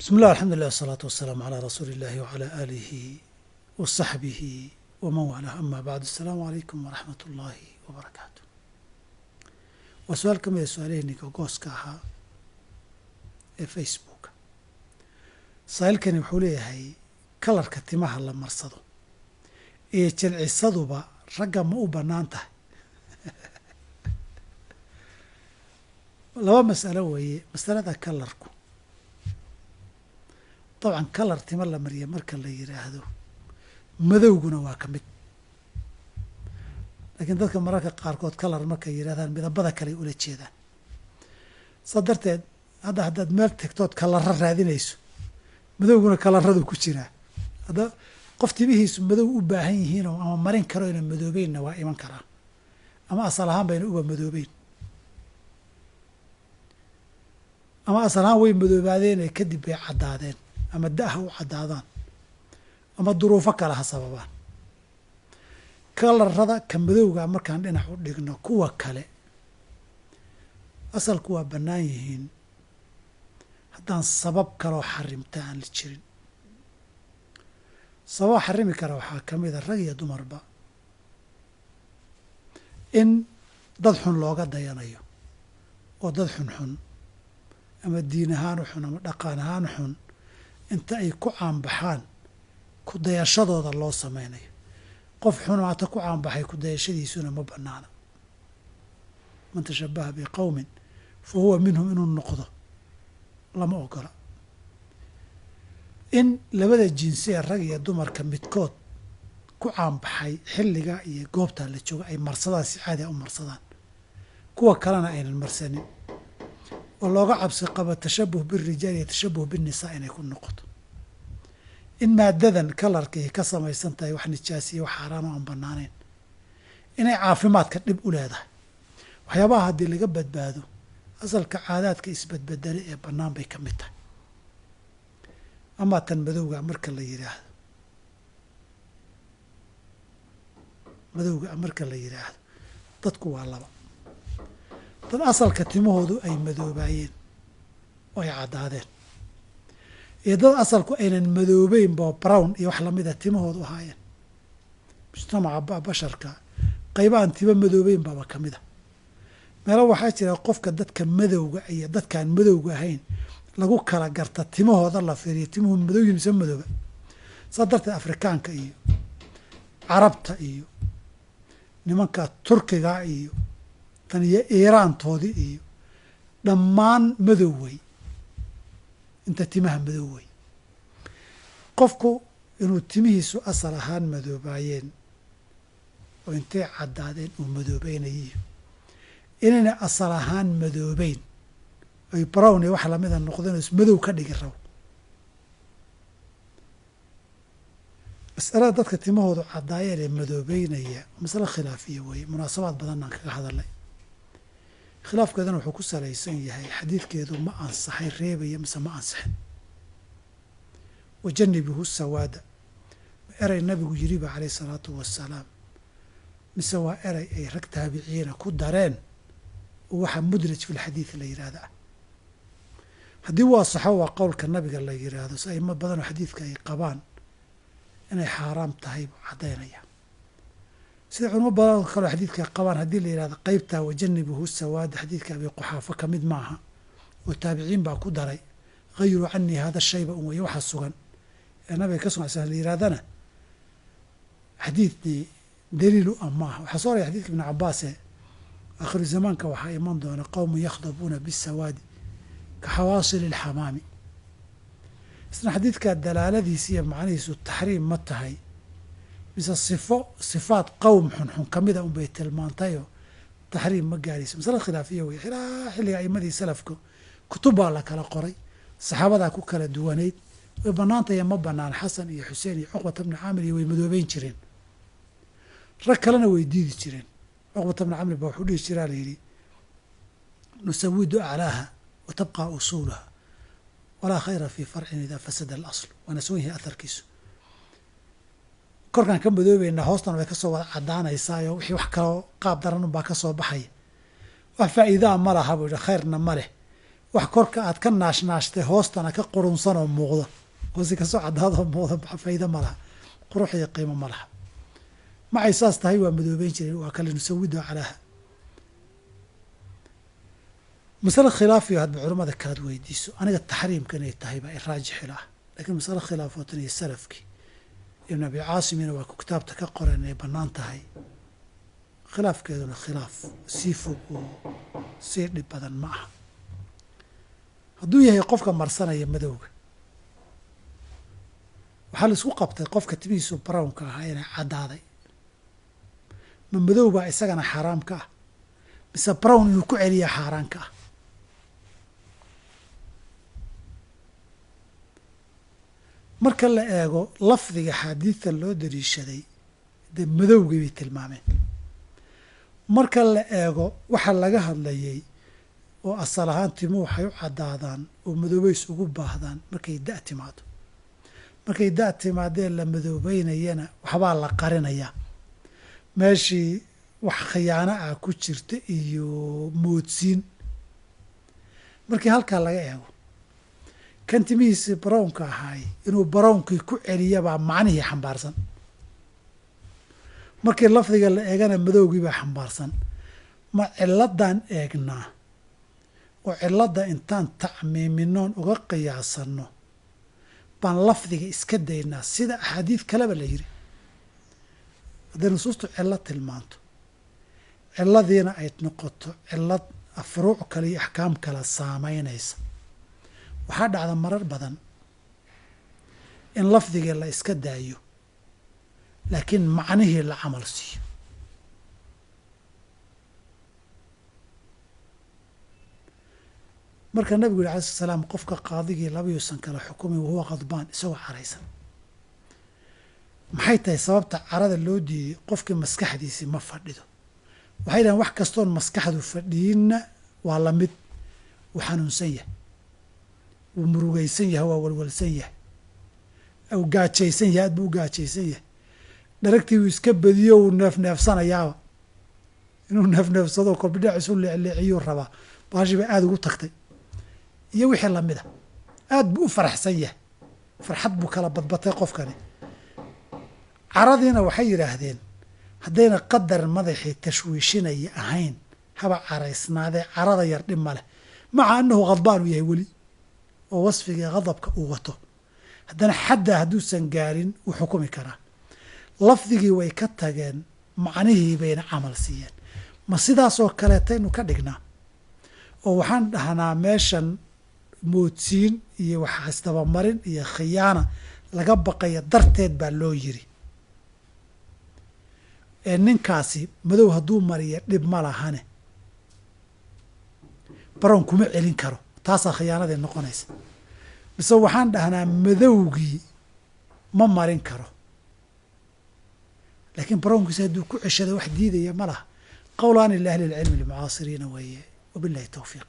Bismi llah, alxamdulilah, wasalaatu wasalaamu calaa rasuuli illahi wacalaa aalihi wa saxbihi waman waalaah, ama bacdu. Asalaamu calaykum waraxmat ullaahi wabarakaatu. Waa su-aal ka mid a su-aalihii gogooska ahaa ee Facebooka. Saa'ilkani wuxuu leeyahay, kalarka timaha la marsado iyo jilcisaduba ragga ma u bannaan tahay? Laba mas'alo weeye. Masalada kalarku, dabcan kalar tima la mariya marka la yidhaahdo, madowguna waa ka mid, laakiin dadka mararka qaarkood kalar markay yidhahdaan midabada kale ula jeedaan. Saa darteed hadda haddaad meel tagtood kalara raadinayso, madowguna kalaradu ku jiraa. Hadda qof timihiisu madow u baahan yihiinoo ama marin karo ina madoobeynna waa iman karaa, ama asal ahaan bayna uba madoobeyn, ama asal ahaan way madoobaadeenee kadib bay caddaadeen, ama da-ha u caddaadaan, ama duruufo kale ha sababaan. Kalarada ka madowga markaan dhinac u dhigno, kuwa kale asalku waa bannaan yihiin haddaan sabab kaloo xarimta aan la jirin. Sababa xarimi kara waxaa ka mid a rag iyo dumarba in dad xun looga dayanayo, oo dad xunxun ama diin ahaan u xun ama dhaqan ahaan xun inta ay ku caanbaxaan ku dayashadooda loo sameynayo. Qof xumaata ku caanbaxay ku dayashadiisuna ma banaana. Man tashabaha biqowmin fa huwa minhum inuu noqdo lama ogola. In labada jinsi ee rag iyo dumarka midkood ku caanbaxay xilliga iyo goobtaa la jooga ay marsadaan, si caadi a u marsadaan, kuwa kalena aynan marsanin, oo looga cabsi qabo tashabuh birijaal iyo tashabuh binnisaa inay ku noqoto. In maadadan kalarkii ka samaysan tahay wax nijaasiya, wax xaaraan oo aan banaanayn, inay caafimaadka dhib u leedahay. Waxyaabaha haddii laga badbaado, asalka caadaadka isbadbedele ee bannaan bay ka mid tahay. Amaa tan madowga marka la yidhaahdo, madowga marka la yidhaahdo, dadku waa laba: dad asalka timahoodu ay madoobaayeen oo ay caddaadeen, iyo dad asalku aynan madoobeyn bo brown iyo wax lamida timahoodu ahaayeen. Mujtamaca basharka qayba aan timo madoobeyn baaba ka mid a. Meelo waxaa jira qofka dadka madowga iyo dadkaan madowga ahayn lagu kala garta timahooda la fiiriyo, timuhu madow yihin mise madooba. Saa darteed Afrikaanka iyo Carabta iyo nimanka Turkiga iyo tan iyo Iiraantoodii iyo dhammaan madow wey, inta timaha madow wey. Qofku inuu timihiisu asal ahaan madoobaayeen oo intay caddaadeen uu madoobeynayay, inayna asal ahaan madoobeyn ay brown iyo wax lamida noqdeen oo ismadow ka dhigi rabo. Masalada dadka timahoodu caddaayeen ee madoobeynaya masalo khilaafiya weeye, munaasabaad badanaan kaga hadalnay. Khilaafkeeduna wuxuu ku salaysan yahay xadiidkeedu ma ansaxay reebaya mise ma ansixin. Wajanibuhu sawaada, ma erey nabigu yiri ba caleyhi salaatu wasalaam, mise waa erey ay rag taabiciina ku dareen oo waxaa mudraj fi lxadiid la yidhaahda ah? Haddii waa saxo, waa qowlka nabiga la yidhaahdo, si aimo badanoo xadiidka ay qabaan inay xaaraam tahay buu caddaynaya, sida culimo badan kaloo xadiidka qabaan. Haddii la yidhahdo qeybtaa wajanibuhu sawaada xadiidka Abi Quxaafo ka mid maaha oo taabiciin baa ku daray, hayru canii hada shayba un weye waxa sugan ee nabiga ka sugan sl la yidhahdana, xadiidni daliilu ah maaha. Waxaa soo horaya xadidka Ibnu Cabbaase, aakhiru zamaanka waxaa iman doona qowmun yakhdabuuna bisawaadi ka xawaasili alxamaami. Isna xadiidka dalaaladiisa iyo macnihiisu taxriim ma tahay mise sifo sifaat qowm xunxun kamida unbay tilmaantayoo taxriim ma gaarayso? Masale khilaafiya wey. Xilaa xilliga aimadii salafka kutub baa la kala qoray, saxaabadaa ku kala duwanayd, way bannaantaya ma banaan. Xasan iyo Xuseen iyo Cuqbata bni Caamir iyo way madoobeyn jireen, rag kalena way diidi jireen. Cuqbata bni Camir ba wuxuu dhihi jiraa la yidhi, nusawidu aclaaha wa tabqa usuulaha, walaa khayra fii farcin idaa fasada alasl. Waana sugan yahay aharkiisu. Korkaan ka madoobeynaa, hoostan way kasoo wada caddaanaysaayo wixii wax kaloo qaab daran unbaa ka soo baxaya, wax faa'iidaa ma laha buu yidhi, khayrna ma leh. Wax korka aad ka naashnaashtay hoostana ka qurunsan oo muuqda, hoosi kasoo caddaadoo muuqda, faa'iido ma laha, qurux iyo qiimo ma laha. Macay saas tahay waa madoobeyn jireen, waa kale nusawido calaaha. Masale khilaafiyo hadba culamada kalaad weydiiso, aniga taxriimka inay tahay baa iraajixila ah, lakiin masale khilaafootan iyo salafkii Ibn Abi Caasimina waa ku kitaabta ka qoran inay bannaan tahay. Khilaafkeeduna khilaaf sii fog oo sii dhib badan ma aha. Hadduu yahay qofka marsanaya madowga, waxaa la isku qabtay qofka timihiisu brownka ahaa inay caddaaday, ma madow baa isagana xaaraam ka ah mise brown inuu ku celiya xaaraan ka ah? Marka la eego lafdiga xaadiidta loo dariishaday, dee madowgii bay tilmaameen. Marka la eego waxa laga hadlayay oo asal ahaan timuhu waxay u caddaadaan oo madoobays ugu baahdaan markay da' timaado. Markay da' timaadee la madoobeynayana waxbaa la qarinayaa, meeshii wax khiyaano ah ku jirta iyo moodsiin. Markii halkaa laga eego, kan timihiisii barownka ahaay inuu barownkii ku celiyabaa macnihii xambaarsan. Markii lafdiga la eegana madowgii baa xambaarsan. Ma ciladan eegnaa oo cilada intaan tacmiiminoon uga qiyaasanno baan lafdiga iska daynaa, sida axaadiid kaleba la yiri? Hadday nusuustu cillo tilmaanto, ciladiina ay noqoto cilad furuuc kale iyo axkaam kale saamaynaysa, waxaa dhacda marar badan in lafdigii la iska daayo laakiin macnihii la camal siiyo. Marka nabigu yiri alayhi salaam, qofka qaadigii labayuusan kala xukumin wahuwa qadbaan, isagoo caraysan. Maxay tahay sababta carada loo diiday? Qofkii maskaxdiisii ma fadhido. Waxay dhahaan wax kastoon maskaxdu fadhiyinna waa la mid, wuu xanuunsan yahay, wuu murugaysan yahay, waa walwalsan yahay, wuu gaajaysan yahay, aad buu u gaajaysan yahay, dharagtii wuu iska badiyo, wuu neefneefsanayaaba, inuu neefneefsado kolbidhac isu leecleeciyuu rabaa, baashii bay aada ugu tagtay iyo wixii lamid a. Aad buu u faraxsan yahay, farxad buu kala badbatay qofkani. Caradiina waxay yidhaahdeen haddayna qadar madaxii tashwiishinaya ahayn haba caraysnaadee, carada yar dhib ma leh, maca annahu khadbaan uu yahay weli oo wasfigii khadabka uu wato, haddana xaddaa hadduusan gaarin wuu xukumi karaa. Lafdigii way ka tageen, macnihii bayna camal siiyeen. Ma sidaasoo kaleetaynu ka dhignaa oo waxaan dhahnaa meeshan moodsiin iyo wax isdabamarin iyo khiyaana laga baqaya darteed baa loo yiri, ee ninkaasi madow hadduu mariya dhib ma lahane, baroon kuma celin karo, taasaa khiyaanadii noqonaysa? Mise waxaan dhahnaa madowgii ma marin karo, laakiin baroonkiisa hadduu ku ceshado wax diidaya ma laha? Qowlaani liahli lcilmi lmucaasiriina weeye. Wabillahi towfiiq.